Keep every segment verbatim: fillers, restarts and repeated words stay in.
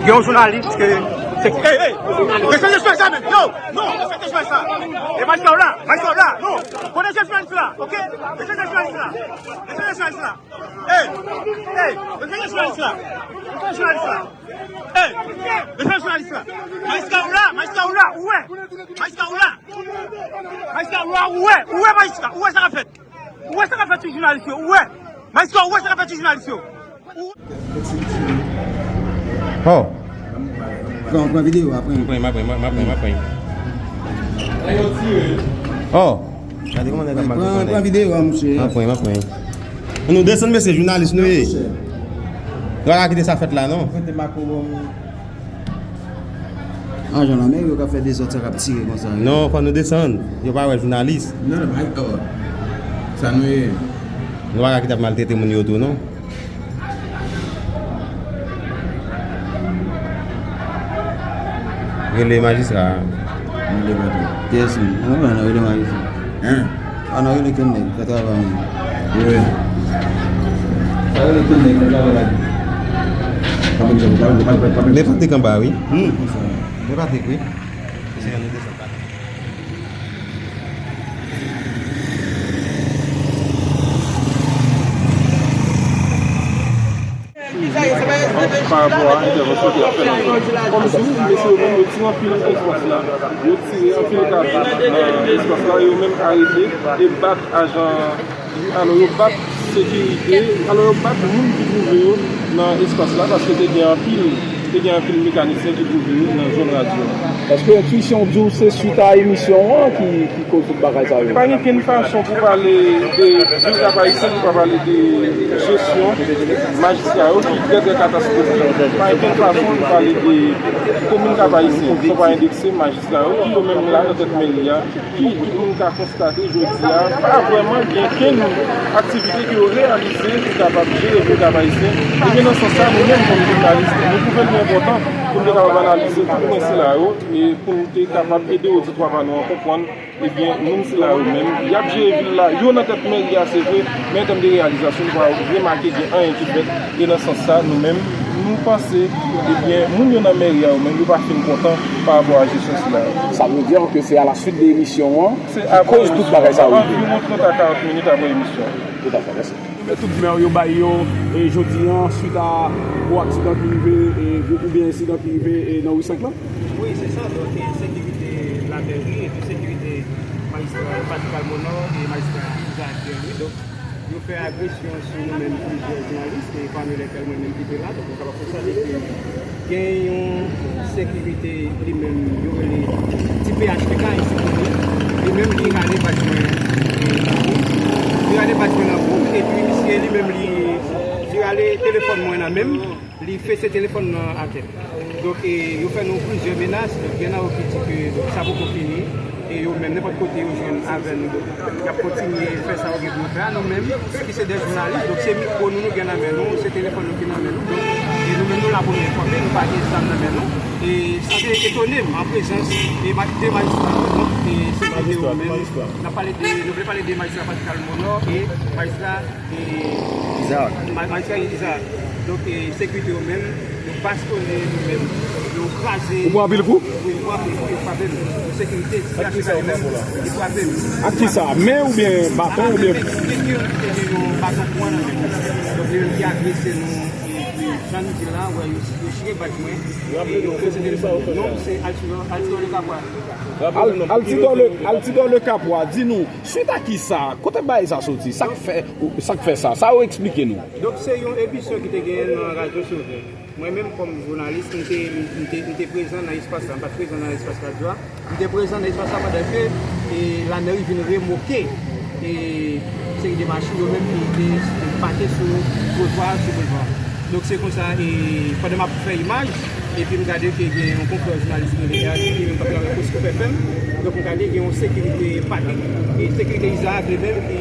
Gen yon jounalis ke se, ey, ey, respekte jounalis la menm. Yo, non, respekte jounalis la. E majistra w la, majistra w la, non. Pwoteje jounalis la, oke? Respekte jounalis la. Respekte jounalis la. Ey, ey, respekte jounalis la. Respekte jounalis la. Ey, respekte jounalis la. Majistra w la, majistra w la, ou wè. Majistra w la. Majistra w la, ou wè, ou wè majistra, ou wè sa k ap fèt. Ou wè sa k ap fèt sou jounalis yo, ou wè. Majistra, ou wè sa k ap fèt sou jounalis yo. Oh. Pran, pran videyo a, pran. M pran, m ap pran, m ap pran, m ap pran. Oh. Gade kòman nèg ap maltrete nèg. Pran videyo a, monchè. M ap pran, m ap pran. Nou desann, mesye, jounalis nou ye. Nou pa ka kite sa fèt la, non. Prete makwo ban m. Ajan lanmè yo k ap fè dezòd sa k ap tire konsa. Non, fò nou desann. Yo pa wè jounalis. Non, non, pa, oh. Sa nou ye. Nou pa ka kite ap maltrete moun yo tou, non. Rele majistra a. Rele patwon. Kiyès menm? Mwen pa nan rele majistra. Hein? A, nou rele kenn nèg ka travay ann. Wi. Sa rele kenn nèg ka travay la. Pa menm jan, pa menm, pa menm, pa menm. Men Patrick anba, wi. Hmm. Men Patrick, wi. Se yon de sa. Pa rapò a entèvansyon ki ap fèt la. Kòm si mesye yo menm yo tire anpil espas la, yo tire anpil kab nan espas la, yo menm arete e bat ajan, alò yo bat sekirite, alò yo bat moun ki twouve yo nan espas la, paske te gen anpil, te gen anpil mekanisyen ki twouve yo nan zòn radyo a. Èske entwisyon w di w se swit a emisyon an ki, ki koz tout bagay sa yo? Pa gen kenn fason pou pale de vil Kap Ayisyen, pou pa pale de jesyon majistra yo ki trè, trè katastwofik. Pa gen kenn fason pou pale de komin Kap Ayisyen san pa endekse majistra yo, ki yo menm la nan tèt meri a, ki tout moun ka konstate jodi a, pa vrèman gen kenn aktivite ke yo reyalize pou kapab jere vil Kap Ayisyen. Ebyen, nan sans sa, nou menm kòm jounalis, nou twouve l enpòtan pou n te kapab analize tout pwen sila yo e pou n te kapab ede oditwa pa nou an konprann, ebyen, moun sila yo menm, y ap jere vil la, yo nan tèt meri a, se vre, men an tèm de reyalizasyon, nou pa remake gen anyen ki fèt. E nan sans sa, nou menm, nou panse, ebyen, moun yo nan meri a, yo menm, yo pa fin kontan pa rapò a jesyon sila yo. Sa vle di ke se a la suite de emisyon an ki koz tout bagay sa yo rive. Anviwon trant a karant minit apre emisyon an. Tout à fait, mèsi. Tout mè yo bay yo, e, jodi an, swit a gwo aksidan ki rive, e, gwo, oubyen ensidan ki rive, e, nan ri senk lan? Wi, se sa. Donk, e, sekirite lameri epi sekirite majistra Patrick Almonor e majistra Isaac Pierre Louis. Donk, yo fè agresyon sou nou menm plizyè jounalis, e pami lèkèl mwen menm ki te la. Donk, nou kapab konstate ke gen yon sekirite li menm, yo rele ti P H T K isi kote. Li menm li rale badj mwen, e, nan kou m. Li rale badj mwen nan kou m, epi misye li menm li, li rale telefòn mwen nan men m, li fese telefòn nan atè. Donk, e, yo fè nou plizyè menas, donk, gen nan yo ki di ke, donk, sa poko fini. E yo menm, nenpòt kote yo jwenn avè nou, y ap kontinye fè sa yo gen pou yo fè a. Nou menm, ki se de jounalis, donk se mikwo nou, nou gen nan men nou, se telefòn nou ki nan men nou. Donk, e nou menm, nou la pou nou enfòme, nou pa gen zam nan men nou. E sa te etone m an prezans e ma-, de majistra yo, donk, e se de yo menm. N ap pale de, nou vle pale de majistra Patrick Almonor e majistra, e, Isaac. Ma-, majistra Isaac. Donk, e sekirite yo menm, yo bastonnen nou menm, yo kraze. Ou pran anpil kou? Wi, nou pran anpil kou, yo frape nou. Yo sekirite, ak ki sa yo menm, yo frape nou. Ak ki sa? Men oubyen baton oubyen? Gen, gen, gen, gen yon baton pwen nan men. Donk, yo ki agrese nou, e, e, jan nou di la, wè, yo, yo chire badj mwen, e yo fese telefòn mwen. Non, se Altidor, Altidor Le Capois. Al-, Altidor Le, Altidor Le Capois, di nou, swit a ki sa? Kote bagay sa soti? Sa k fè, sa k fè sa? Sa yo eksplike nou? Donk, se yon emisyon ki te genyen nan Radyo Sovè. Mwen menm, kòm jounalis, m te, m te, m te prezan nan espas la. M pa t prezan nan espas radyo a. M te prezan nan espas la pandan ke, e, lameri vin remoke, e, seri de machin yo menm ki te pake sou twotwa, sou boulva. Donk, se konsa, e, pandan m ap fè imaj, epi m gade ke gen yon konfrè jounalis ki rele R T, ki menm k ap travay pou Scoop F M. Donk, m gade gen yon sekirite Patrick, e sekirite Isaac li menm ki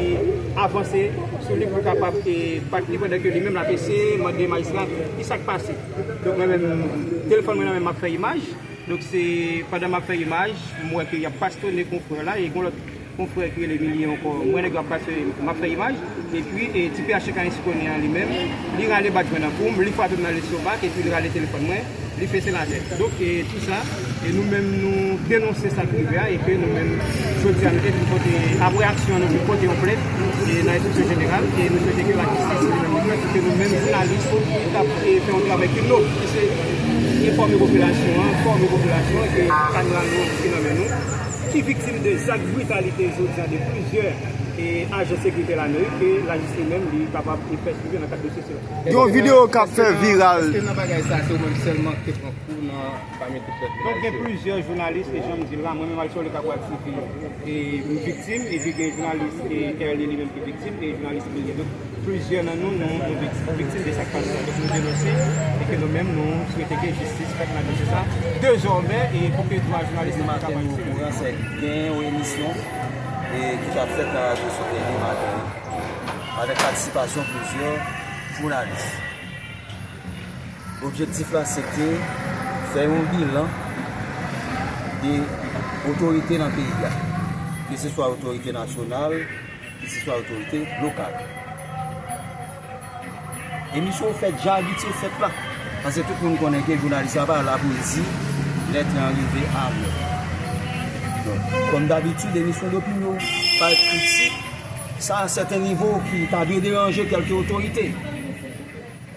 avanse sou li pou kapab, e, bat li pandan ke li menm l ap eseye mande majistra ki sa k pase. Donk, mwen menm, telefòn mwen nan men m, m ap fè imaj. Donk, se pandan m ap fè imaj, m wè ke y ap bastonnen konfrè la, e gon lòt Yon frè ki rele Milye ankò, mwen nèg yo ap pase, m ap fè imaj. Epi, e, ti P H K ensi konnen an li menm, li rale bat mwen nan kou m, li frape m nan lestomak, epi li rale telefòn mwen, li fese l atè. Donk, e, tou sa, e nou menm nou denonse sa k rive a, e ke nou menm, jodi a, nou te vin pote, apre aksyon an, nou vin pote yon plent, e, nan enstriksyon jeneral, e nou swete ke lajistis li menm li fè, pou ke nou menm jounalis, nou kab, e, fè yon travay ki nòb, ki se enfòme popilasyon an, fòme popilasyon an, ke kamera nou an ki nan men nou, ki viktim de zak britalite jodi a de plizyè, e, ajan sekirite lameri, ke lajistis li menm li kapab, e, fè swivi nan kad dosye sila. Gen yon videyo k ap fè viral. Èske nan bagay sa, se ou menm sèlman ki te pran kou nan pami tout lòt jounalis yo? Donk, gen plizyè jounalis, e jan m di l la, mwen menm Alciole Caporal T V, e m viktim, epi gen jounalis, e Kerly li menm ki viktim, e jounalis Milye. Donk, plizyè nan nou, nou, nou vik-, viktim de sa k pase la. Donk, nou denonse, e ke nou menm, nou swete ke jistis fèt nan dosye sa, dezòmè, e pou ke dwa jounalis yo kapab eksprime. Gen yon emisyon, e, ki t ap fèt nan Radyo Soleil maten an, avèk patisipasyon plizyè jounalis. Objektif la, se te fè yon bilan de otorite nan peyi a, ke se swa otorite nasyonal, ke se swa otorite lokal. Emisyon ou fèt jan abitye fèt la, paske tout moun konnen ke jounalis la pa la pou l di lè tren an rive a lè. Donk, kòm dabitid, emisyon dopinyon, pa kritik, sa a sèten nivo ki ta dwe deranje kèlke otorite.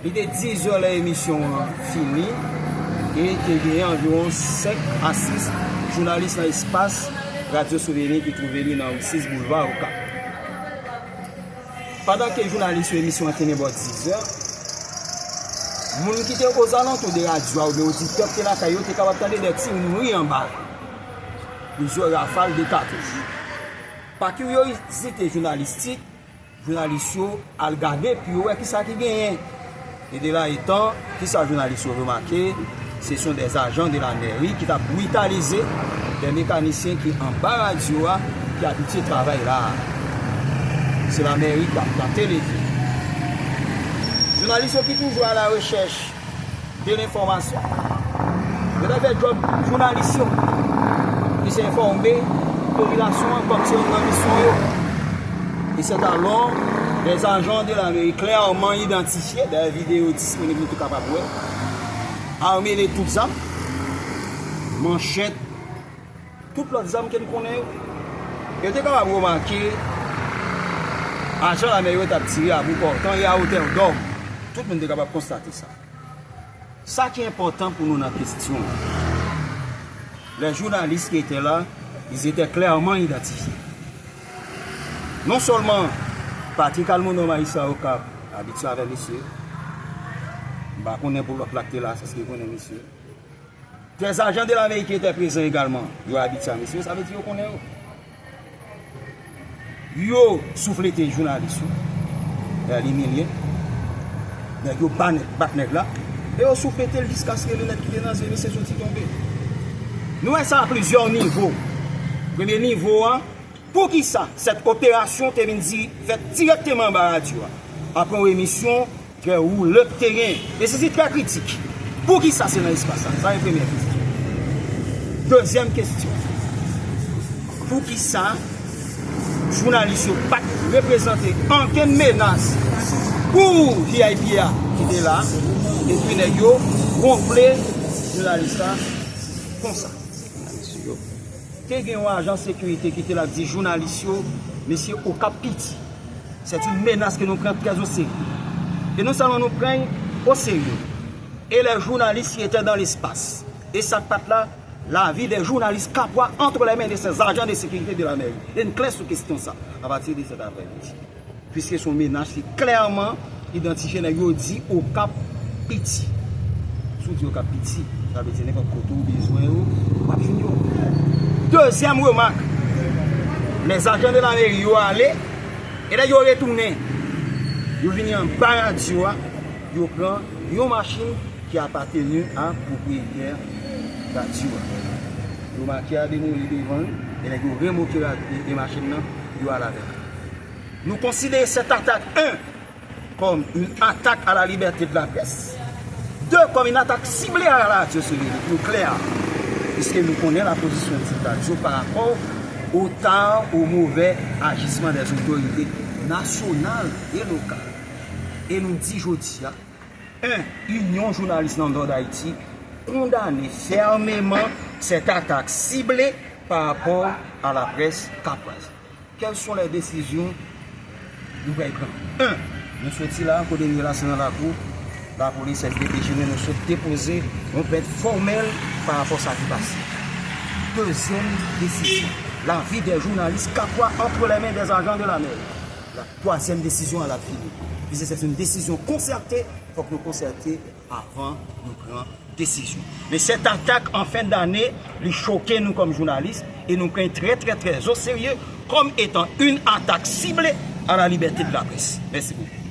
Li te diz è lè emisyon an fini, e te genyen anviwon senk a sis jounalis nan espas Radyo Souveni ki twouve li nan sis Boulva Okap. Pandan ke jounalis yo emisyon an te gen bò diz è, moun ki te ozalantou de radyo a oubyen oditè ki te lakay yo te kapab tande de ti moun ri anba plizyè rafal de katouch. Pa kiryozite jounalis, jounalis yo al gade pou yo wè kisa ki genyen. E de la etan, kisa jounalis yo remake? Ce sont des agents de la mairie ki t ap britalize de mekanisyen ki anba radyo a, ki abitye travay la a. Se lameri k ap tante leve. Jounalis yo ki toujou a la rechèch de lenfòmasyon. Yo ta fè djòb jounalis yo, ki se enfòme popilasyon an kòm se youn nan misyon yo. E c'est alors des agents de la mairie clairement identifiés, dayè videyo disponib, nou tou kapab wè, ame de tout zam, manchèt, tout lòt zam ke n konnen yo. Yo te kapab remake ajan lameri yo t ap tire a bout pòtan e a otè dòm. Tout moun te kapab konstate sa. Sa ki enpòtan pou nou nan kesyon an, les journalistes qui étaient là, ils étaient clairement identifiés. Non sèlman Patrick Almono, majistra Okap, abitye avè misye. M pa konnen pou lòt la ki te la, èske yo konnen misye. Des agents de la mairie qui étaient présents également, yo abitye a misye, sa vle di yo konnen yo. Yo souflete jounalis yo, Kerly Milien, nèg yo ba nèg, bat nèg la, e yo souflete l jiskaske linèt ki te nan zye misye soti tonbe. Nou wè sa a plizyè nivo. Premye nivo a, poukisa cette opération te vin di, fèt dirèkteman anba radyo a? Apre yon emisyon trè woule k te gen. E sesi trè kritik. Poukisa se nan espas la? Sa se premyè kesyon. Dezyèm kesyon. Poukisa jounalis yo pa t reprezante ankenn menas pou V I P a ki te la, epi nèg yo wonfle jounalis la konsa? Te gen yon ajan sekirite ki te la di jounalis yo, mesye, Okap piti. C'est une menace que nous prenons très au sérieux. Et non seulement nous prenons au sérieux, et les journalistes qui étaient dans l'espace. Et sa k pa t la, la vie des journalistes kapwa entre les mains de ces agents de sécurité de la mairie. E n klè sou kesyon sa, apati de cet après-midi. Piske se yon menas ki klèman idantifye nèg yo di Okap piti. Si w di Okap piti, sa vle di nenpòt kote w bezwen yo, w ap jwenn yo. Dezyèm remak, les agents de la mairie yo ale, e lè yo retounen, yo vini anba radyo a, yo pran yon machin ki apateni a pwopriyetè radyo a. Yo make a demoli devan l, e nèg yo remoke ra-, e, e machin nan, yo al avè l. Nous considérons cette attaque, un, comme une attaque à la liberté de la presse, deux, comme une attaque ciblée à la radio Soleil, nou klè, piske nou konnen la pozisyon Ti Radyo pa rapò Au tard ou mauvais agissement des autorités nationales et locales. E nou di jodi a, en, Inyon Jounalis nan Nò Dayiti kondane fèmeman cette attaque ciblée par rapport à la presse capoise. Quelles sont les décisions nou pral pran? En, nou soti la, kote nou ye la, se nan lakou lapolis S D P G, nou, nou sot depoze yon plent fòmèl pa rapò sa ki pase. Dezyèm desizyon, la vie des journalistes capois entre les mains des agents de la mairie. La twazyèm desizyon a la fini. Puisque c'est une décision concertée, fòk nou konsète avan nou pran desizyon. Men cette attaque en fin d'année, li choke nou kòm jounalis e nou pran trè, trè, trè o serye comme étant une attaque ciblée à la liberté de la presse. Mèsi bokou.